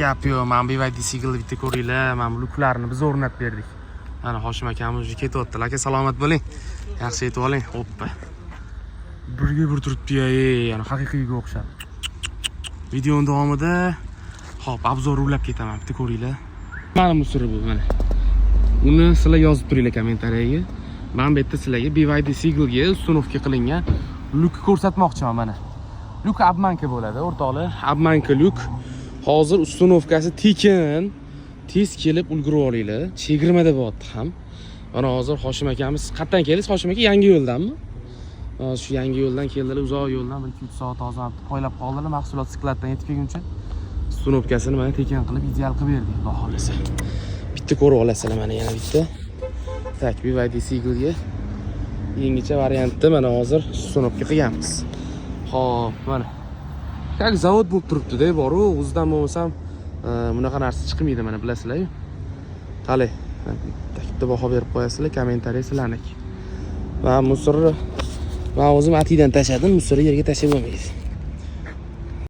Gap yo'q, mana BYD Seagull bitta ko'ringlar, mana bu lyuklarni biz o'rnatib berdik. Mana Hoshim akamiz уже ketyaptilar. Aka, salomat bo'ling. Yaxshi yetib oling. Oppa. Birga bir turibdi ya, ey, yana haqiqiyga o'xshab. Videoni davomida, hop, обзор ulab ketaman, bitta ko'ringlar. Mana мусор i bu, mana. Uni sizlar yozib turinglar kommentariyaga. Men bu yerda sizlarga BYD Seagullga установка qilingan lyukni ko'rsatmoqchiman mana. Lyuk обманка bo'ladi, o'rtoqlar. Обманка lyuk. Hozir установка si tekin. Tez kelib ulgurib olinglar. Chegirmada bo'lyapti ham. Mana hozir Hoshim akamiz qayerdan keldingiz? Hoshim aka, yangi yo'ldanmi? Hozir shu yangi yo'ldan keldilar, uzoq yo'ldan 1-2-3 soat hozir poylab qoldilar. Mahsulot skladdan yetib kelguncha установка sini mana tekin qilib, ideal qilib berdik, xudo xohlasa. Bitta ko'rib olasizlar mana yana bitta. Так, BYD Seagullga yangicha variantda mana hozir установка qilganmiz. Xo'p, mana. Как zavod bo'lib turibdi-da, boru, o'zidan bo'lmasam bunaqa narsa chiqmaydi mana, bilasizlar-ku. Qalay? Bitta baho berib qo'yasizlar, kommentariy sizlarniki. Va мусор ni men o'zim atidan tashladim, мусор ni yerga tashlab bo'lmaydi.